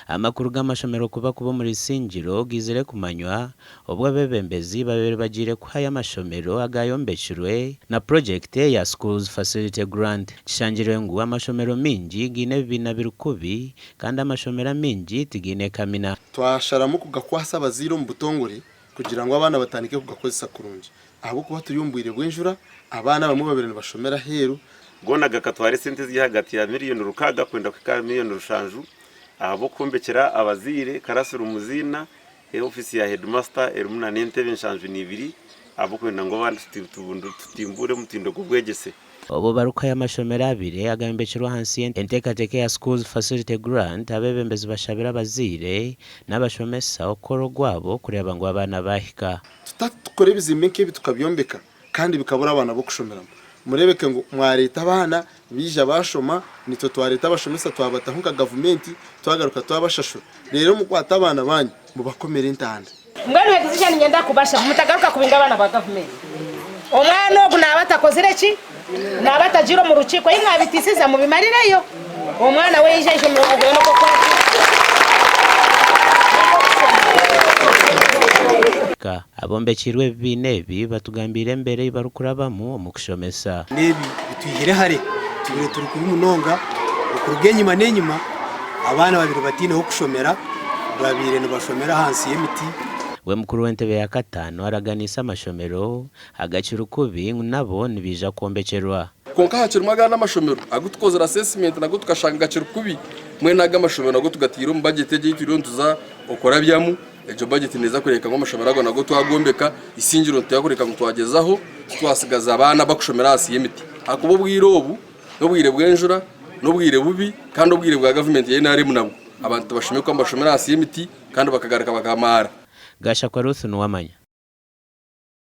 Amakuru g'amashomero kuba kubi omuri Isingiro gaizire kumanywa obu abeebembezi babaire bagiire kuhayo amashomero agaayombekirwe na purogyekiti eya Schools Facility Grant. Kishangirwe ngu amashomero maingi gaine ebibiina biri kubi kandi amashomero amaingi tigaine kamina. Twasharamu kugakwasa abazaire omu butongore kugira ngu abaana batandike kugakozesa kurungi ahabw'okuba turi omu bwire bw'enjura, abaana abamwe babaire nibashomera aheeru. Goona gakatwara esente eziri ahagati ya miriyoni rukaaga kwenda kuhika ahari miriyoni rushanju ahabw'okwombekera abazaire karasirumu ziina, ofiisi ya hedimasita erimu nana entebe nshanju n'ibiri ahabw'okwenda ngu abaana tutimbuure omutindo gw'obwegyese. Obu barikuhayo amashomero abire agayombekirwe ahansi y'enteekateeka eya Schools Facility Grant, abeebembezi bashabire abazaire n'abashomesa okukora ogwabo kureeba ngu abaana baahika. Tutatukora ebizimbe nk'ebi tukabyombeka kandi bikabura abaana b'okushomeramu. Mureebeke ngu mwareeta abaana baija baashoma, naitwe twareeta abashomesa twabataho nka gavumenti twagaruka twabashashura. Reero mukwate abaana baanyu mubakomere entanda. Mbwenu hati zija niinyenda kubashaba mutagaruka kubinga abaana ba gavumenti. Omwana ogu naaba atakozire ki? Naaba atagiire omu rukiiko. Ei mwabitiisiza mubimarireyo. Omwana we yaija aha ishomero agure n'okw'okwata. Abombekyeirwe ebibiina ebi batugambiire embeera ei barikurabamu omu kushomesa. N'ebi bitwihire hare, tubaire turi kubi munonga okuruga enyima n'enyima abaana babaire bataine h'okushomera babaire nibashomera ahansi y'emiti. We mukuru w'entebe ya kataano araganiise amashomero agakiri kubi ngu nabo nibaija kwombekyerwa. Kwonka hakirimu agandi amashomero agu tukozire assessment nago tukashanga gakiri kubi, mbwenu ago amashomero nago tugataire omu budget egi ei turiyo nituza okurabyamu. Egyo bajeti neeza kureebeka ngu amashomero ago nago twagombeka, eisingiro nituteekwa kureebeka ngu twagyezaho titwasigaza abaana bakushomera ahansi y'emiti ahakuba obwire obu n'obwire bw'enjura, n'obwire bubi kandi obwire bwa gavumenti ya NRM nabwo abantu tibashemereire kuba nibashomera ahansi y'emiti kandi bakagaruka bakamaara. Gashakwa Ruth Nuwamanya.